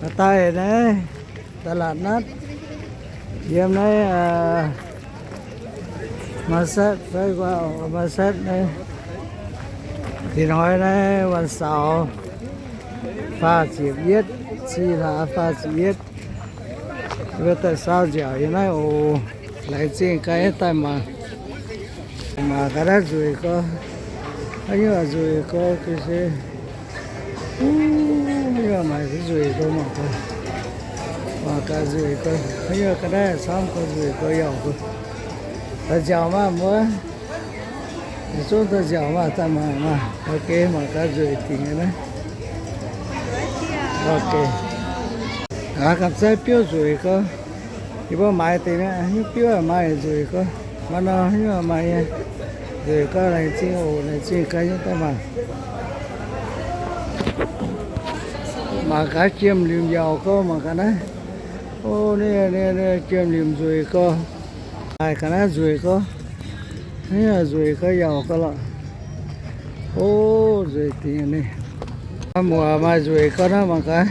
Daaih naaiv ตลาดนัด yiem naaiv Marsaxv fai Marsaxv naaiv. Ih hnoi naaiv วันเสาร์ faah ziepc yietv, cih hlaax faah ziepc yietv. Mbuo daaih saau nziaauc yiem naaiv oc. Laengz zingh gaax daaih mangc. Mangc gaax naaiv nzueic gorx. Haaix nyungc nzueic gorx ga'sie. Haaix nyungc maaih nzueic gorx mangc gaax. Mangc gaax nzueic gorx. Haaix nyungc ga'naaiv camv gorx nzueic gorx yauc gorx. Daaih nziaauc maah mbuo. Yietc zungv daaih nziaauc maah, daaih mangc maah. Ok, mangc gaax nzueic dingc naaiv. Ok. Aa, gamh zeiv biouv nzueic gorx. Yie mbuo maaiz deix mi'aqv, nyungc biouv maaih nzueic gorx. Maaih nor nyungc maaih nyei. Nzueic gorx, laengz zingh oc, laengz zingh gaax nyei daaih mangc. Mangc gaax jiem-limc yauc gorx, mangc gaax naaiv. O, ninh, ninh, ninh jiem-limc nzueic gorx. Maaih ga'naaiv nzueic gorx. Nzueic gorx yauc gorx lorqc. O, nzueic dingc ninh. Muoc maaih nzueic gorx naaiv mangc gaax.